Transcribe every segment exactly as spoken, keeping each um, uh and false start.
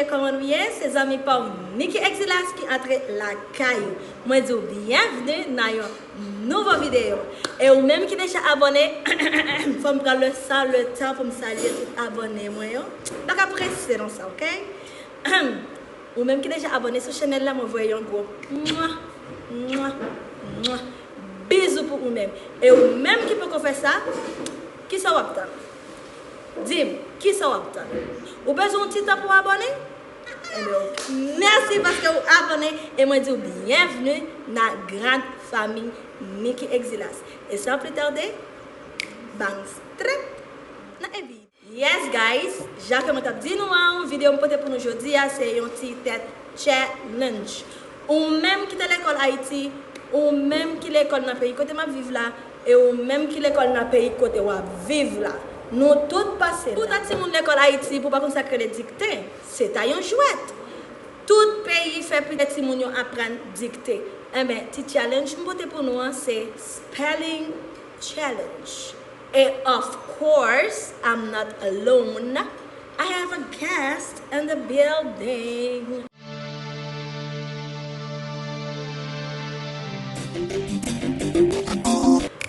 Kòman nou ye? Se zanmi pa w Nicky Exilas ki antre lakay ou. Mwen di w byenvni nan yon nouvo videyo. E ou menm ki deja abòne, fò m pran le sa, le tan pou m salye tout abòne mwen yo. Pa ka prese nan sa, oke? Ou menm ki deja abòne sou chanèl la, mwen voye yon gwo mwa, mwa, mwa, bizou pou ou menm. E ou menm ki poko fè sa, kisa w ap tann? Di m, kisa w ap tann? Ou bezwen yon ti tan pou w abòne? Ebyen, oke. Mèsi paske w abòne e mwen di w byenvni nan gran fanmi Nicky Exilas. E san pli tade, bang strèt nan evi. Yes, guys, jan ke mwen t ap di nou an, videyo m pote pou nou jodi a, se yon ti tèt challenge. Ou menm ki te lekòl Ayiti, ou menm ki lekòl nan peyi kote m ap viv la, e ou menm ki lekòl nan peyi kote w ap viv la. Nou tout pase la. Pou ta timoun lekòl Ayiti, pou w pa konn sa k rele dikte, se ta yon jwèt. Tout peyi fè pitit timoun yo aprann dikte. Enben, ti challenge m pote pou nou an, se spelling challenge. And of course, I'm not alone. I have a guest in the building.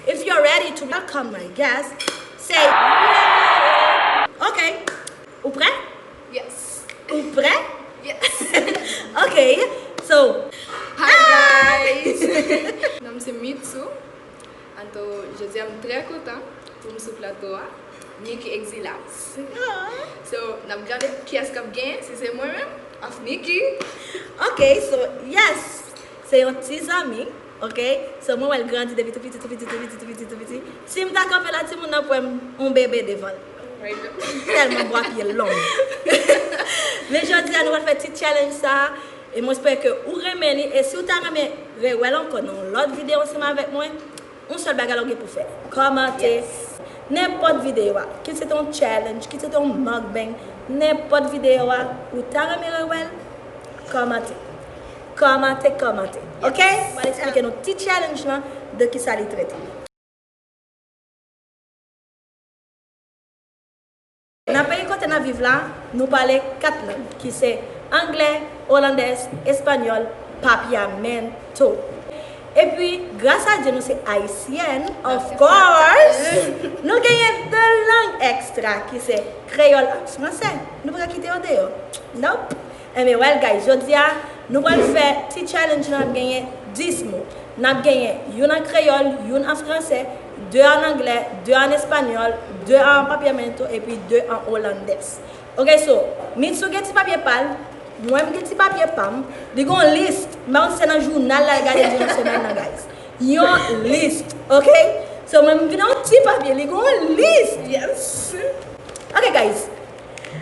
If you're ready to welcome my guest, say yeah. Okay. Ou prè? Yes. Ou prè? Yes. Ok. So, hi, hi, guys. Non m se Mitsou. Anto, jodi a m trè kontan pou m sou plato a. Nicky Exilas. Ah. So, n ap gade kiyès k ap genyen, si se mwen menm, of Nicky. Ok, so, yes. Se yon ti zanmi, ok? So, mwen wè l grandi depi tou piti, tou piti, tou piti, tou piti, tou piti. Si m ta kanpe la, timoun nan pran yon bebe devan l. Tèlman bwa pye l long. Men jodi a, nou pral fè ti challenge sa a. E mwen espere ke ou renmen li. E si w ta renmen rewè l ankò nan yon lòt videyo ansanm avèk mwen, yon sèl bagay la w gen pou fè. Kòmante. Yes. Nenpòt videyo a. Kit se te yon challenge, kit se te yon mukbang, nenpòt videyo a, ou ta renmen rewè l, kòmante. Kòmante, kòmante. Ok? Yes. Mwen al eksplike nou ti challenge lan de kisa li trete. Nan peyi kote n ap viv la, nou pale kat lang, ki se anglè, olandèz, espanyòl, papiamento. Epi, gras a Dye, nou se ayisyèn, of course, nou genyen de lang ekstra, ki se kreyòl ak fransè. Nou pa ka kite yo deyò. Nope. Enben, well, guys, jodi a, nou pral fè ti challenge lan, n ap genyen dis mo. N ap genyen youn an kreyòl, youn an fransè, de an anglè, de an espanyòl, de an papiamento, epi de an olandèz. Ok, so, Mitsou gen ti papye pa l, mwen m gen ti papye pa m, li gen yon lis, m pa konn si se nan jounal la l gade di yon semèn nan, guys. Yon lis, ok? So, mwen m vin yon ti papye, li gen yon lis. Yes. Ok, guys.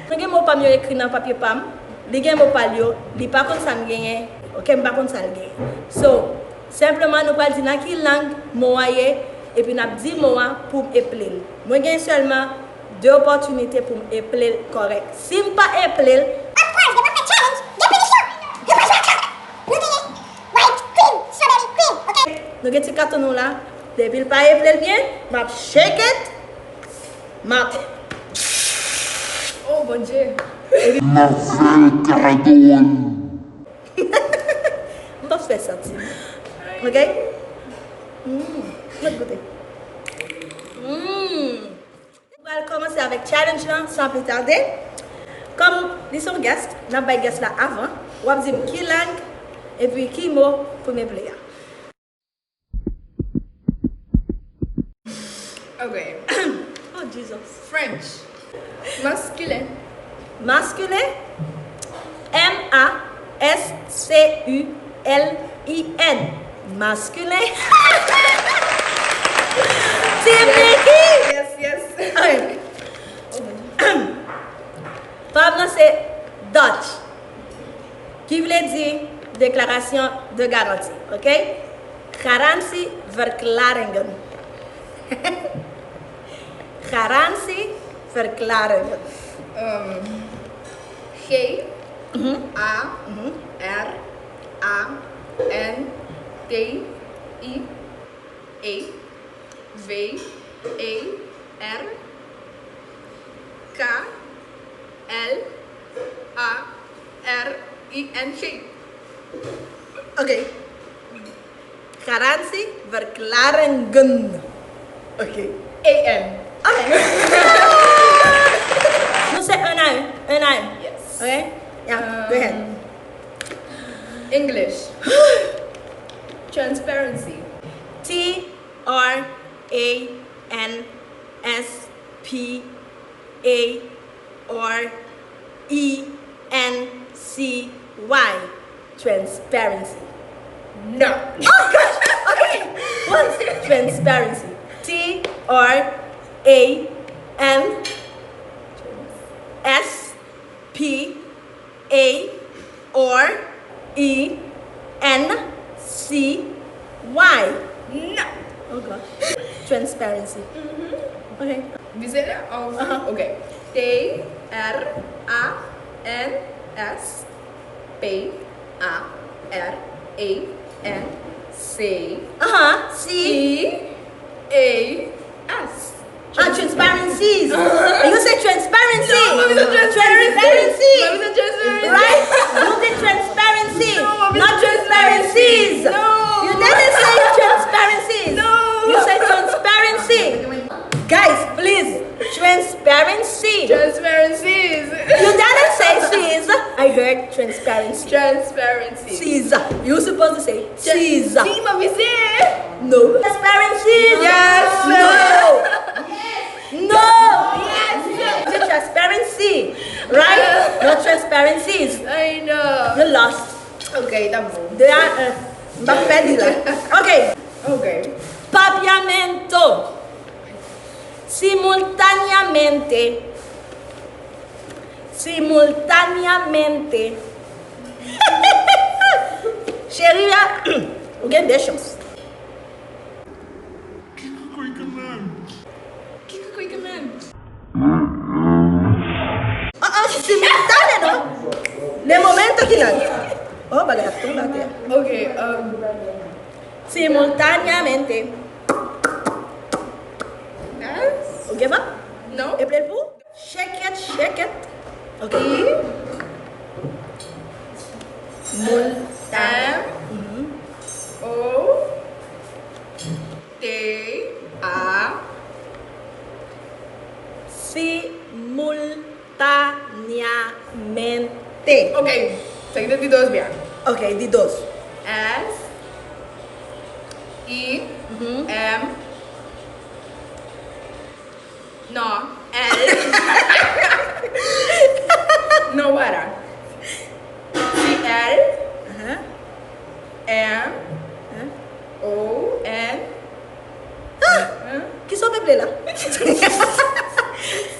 Mwen gen mo pa m yo ekri nan papye pa m. Li gen mo pa l yo. Li pa konn sa m genyen. Ok, m pa konn sa l genyen. So, senpleman, nou pral di nan ki lang mo a ye, epi n ap di mo a pou m eple l. Mwen gen sèlman de opòtinite pou m eple l kòrèk. Si m pa eple l, of course, depi w ap fè challenge, gen pinisyon. Nou pa jwe ak sa. Nou genyen white cream, strawberry cream, ok? Nou gen ti katon nou la. Depi l pa eple l byen, m ap shake it. M ap. Oh, Bondye. M ap fè l kado. M p ap fè santi m. Ok? Mm. Mwen goute. Mm. Nou pral kòmanse avèk challenge lan san pli tade. Kòm li se yon guest, n ap bay guest la avan. W ap di m ki lang, epi ki mo pou m eple a. Ok. Oh, Jesus. French. Maskilen. Maskilen. M A S C U L I N. Maskilen. Team Nicky. Yes, yes. Ok. Pam nan se Dutch, ki vle di deklarasyon de garanti, ok? Garantie verklaringen. Garantie verklaringen. Um, G A R A N T I E V E R K L A E N G. Ok. Garantie verklaringen. Ok. A N. Ok. Nou se un à un, un à un. Yes. Ok? Yeah, go ahead. Um, English. Transparency. T R A N S P A R E N C Y. Transparency. No. Oh gosh. Okay. Once. Transparency. T R A N S P A R E N C Y. No. Oh gosh. Transparency. Mm-hmm. Okay. Vize la? Oh, aha. Okay. T R A N S P A R E N C. Aha, C. E A S. Ah, transparencies. You say transparency. No, mommy, not transparency. Transparency. Mommy, not transparency. Right? You say transparency. No, mommy, not transparency. No. You didn't say transparencies. No. You say transparency. Guys, please. Transparency. Transparencies. You didn't say sis. I heard transparency. Transparency. Sis. You supposed to say sis. Si, mommy, say. No. Transparency. Yes. No. No. Yes. It's transparency. Right? No transparencies. I know. You lost. Ok, ta bon. De a un. M pa pèdi la. Ok. Ok. Papiamento. Simultáneamente. Simultáneamente. Cheri a, ou gen de chans. Kikikikikikik. Ah, ah, simultane, non? De momento ki nan. Oh, bagay ap tonbe atè. Ok, um, simultáneamente. Yes. Ou gen pa? Non. Eple l pou? Shake it, shake it. Ok. I. Mul. M. Mhm. O. T. A. Simultáneamente. Ok. Sa ki te di dos byen. Ok, di dos. S. I. Mhm. M. No, L. No, para. C L. Aha. M. Aha. O N. Ah! Kisa w peple la?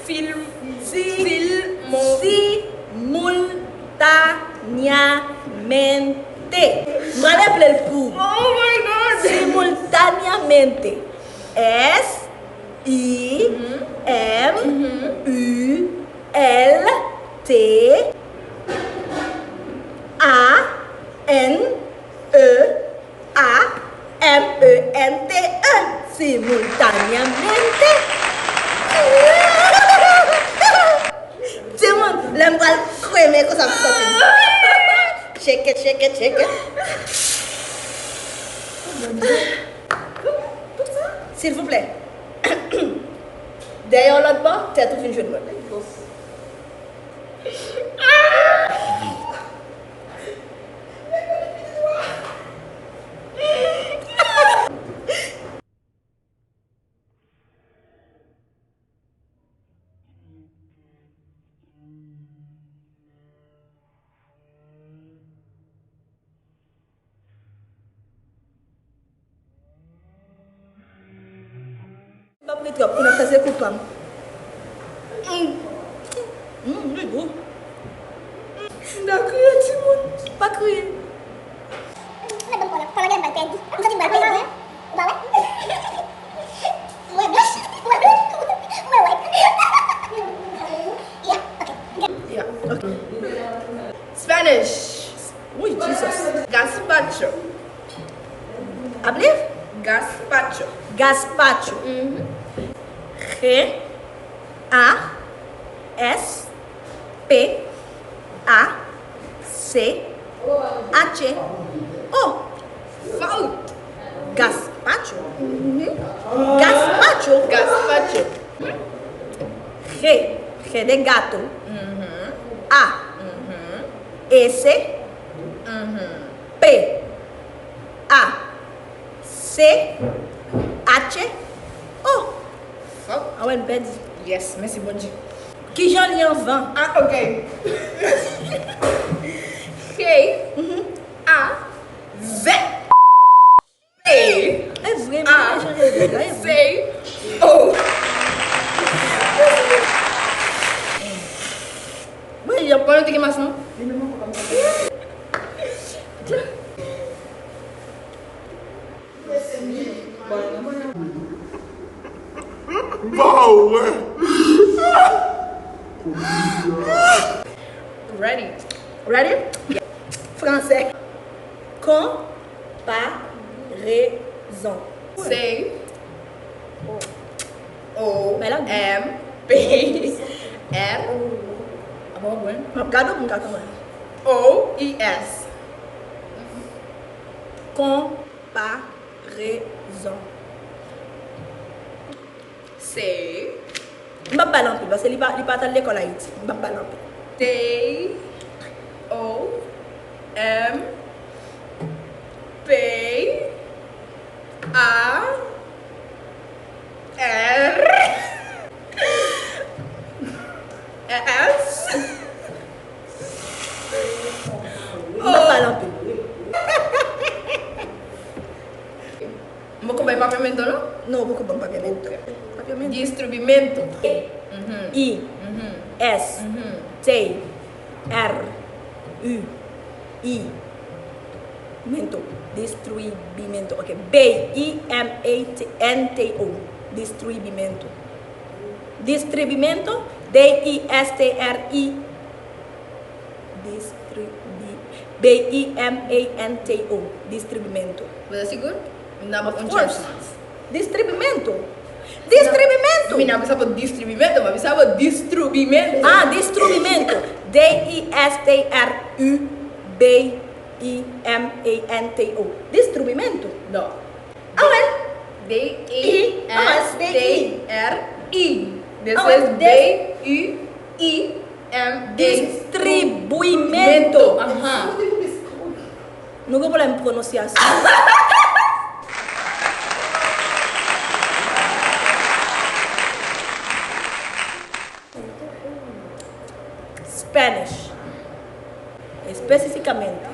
Film. Si, film. Simultáneamente. M pral eple l pou. Oh my God! Simultáneamente. S I M U L T A N E A M E N T E, simultáneamente. Timoun, lè m pral kremen konsa pou sòti. Shake it, shake it, shake it. Silvouplè. Dèyè yon lòt bò, tèt ou fin jwenn mwen. M p ap ri twòp pou n ap fè se kou pa m. Mm. Mm, li gou. M ta kriye, timoun. Pa kriye. Mwen menm konnen, pandan gen m pral pèdi. M santi m pral pèdi. Ou pa wè? M wè blanch. M wè blanch. M wè white. Yeah, ok. Yeah, ok. Spanish. Wi, Jesus. Gazpacho. Ap li? Gazpacho. Gazpacho. Mhm. G A S P A C C, H, O. Faute. Gazpacho. Mhm. Gazpacho. Gazpacho. G, G de gato. Mhm. A, mhm. S, mhm. P, A, C, H, O. Faute. A wè, n pèdi. Yes, mèsi Bondye. Kijan li anvan? Ah, ok. K, mhm. A, Z, P, e vre, A, men chanje de la, e vre. C, O. Mwen, y ap pale te gen mas, non? Ba w wè. Ready. Ready? Yeah. Fransè. Konparezon. Say. O, M, P, R, M, O, E, S. Konparezon. Say. M p ap ba l anpil, paske li pa, li pa t al lekòl Ayiti. M p ap ba l anpil. T, O, M, P, A, R, S. M pa pale anpil. M poko bay papiamento, non? Non, ou poko ban m papiamento. Papiamento. Distribimento. Mhm. I, mhm. S, mhm. T, R, U, I, mento. Distribimento. Ok. B I M E N T O. Distribimento. Distribimento. D I S T R I. Distribi-, B I M E N T O. Distribimento. Você seguro? Of course. Distribimento. Distribimento. Mi no pensaba distribimento, ma pensaba distrubimento. Ah, distrubimento. D I S T R U B I M E N T O. Distrubimento. No. Ah, wè. D I S T R I. This is B U I M A. Distribuimento. Aha. Nou gen pwoblèm pwononsyasyon. Spanish. Espesífikamente.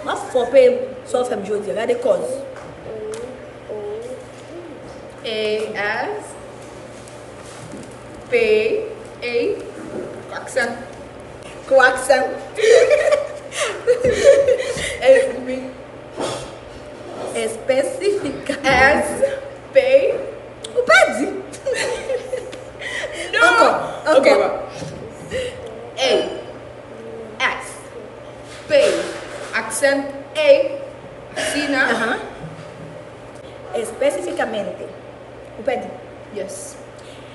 M ap fè w peye sa w fè m jodi a. Gade kòz. A S P A. Kwaksèn. Kwaksèn. E, wi. Espesífika. S P. Ou pèdi. Non. Ankò, ankò. Ok, bon. A S P. Accent A. Sina. Aha. Espesífikamente. Ou pèdi. Yes.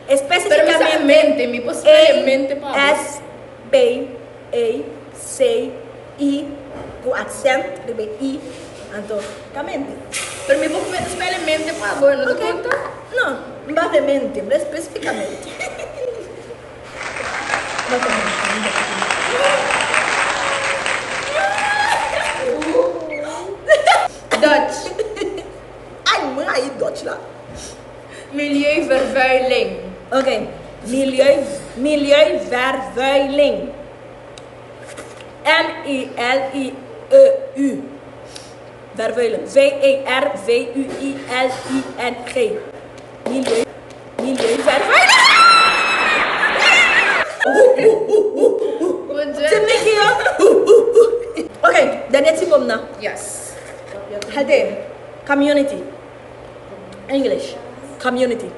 Pero mi sa Espesífikamente. Mente, mi pues mente pa. S P A C E, ku aksan, rebe I, anto, kamente. Pero mi poko mete spell mente pa bon, no te konta? Non, m pa vle mente, m vle espesifikamente. Dutch. Ay, mwen rayi Dutch la. Milieu vervuiling. Ok. Milieu, milieu vervuiling. M I L I E U. Vervuiling. V E R V U I L I N G. Milieu, milieu vervuiling. Ti Miki yo. Ok, dènye ti mo m nan. Yes. Gade. Community. English. Community.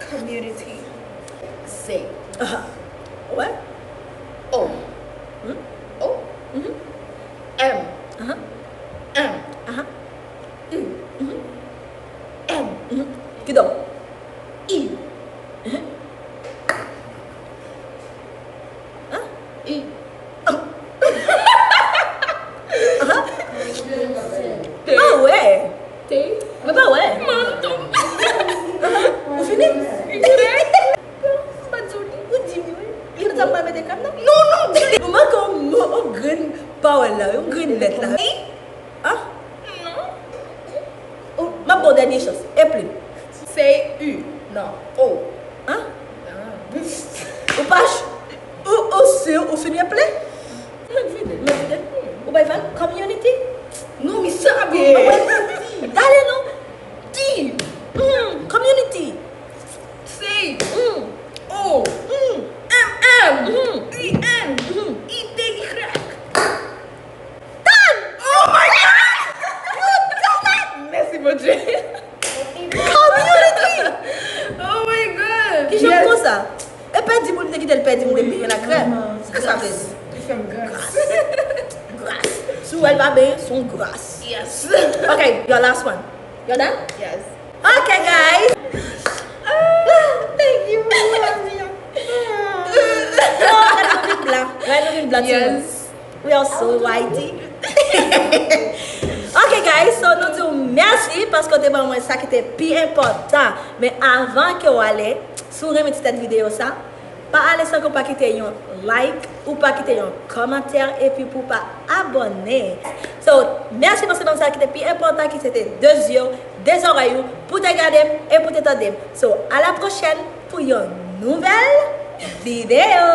Community. C. Aha. Wè? O. Hmm? O. Mhm. M. Aha. M. Aha. U. Mhm. M. Mhm. Kidonk? I. Mhm. Hein? I. Oh. Pawòl la, yon grenn nèt la. Hein? Non. M ap ba w dènye chans. E plim. Say U. Non. O. Hein? Ou pa ch-, ou, ou si, ou si ne ple? Mwen vide, mwen vide. Ou bay fan? Community? Non, mi sabe. Dale non. Di. Mm, community. Say. Mm. O. Mm. M M. Mm. U N. Mm. I T Y. Tan! Oh my God! You done it! Mèsi, Bondye. Community! Oh my God! Ki jan konsa? E pèdi moun, te kite l pèdi moun, te bliye nan krèm. Sa sa fè? Li fè m gras. Gras. Si w wè l pa benyen, se yon gras. Yes. Ok, your last one. You're done? Yes. Ok, guys. Ah, thank you. Oh, gade nou vin blan. Gade nou vin blan, timoun. Yes. We are so whitey. Ok, guys, so nou di w mèsi paske w te ban mwen sa ki te pi enpòtan. Men avan ke w ale, si w renmen ti tèt videyo sa, pa ale san ke w pa kite yon like, ou pa kite yon kòmantè, epi pou w pa abòne. So, mèsi paske w te ban m sa ki te pi enpòtan, ki se te de zye w, de zòrèy ou, pou w te gade m e pou w te tande m. So, à la prochaine pou yon nouvèl videyo.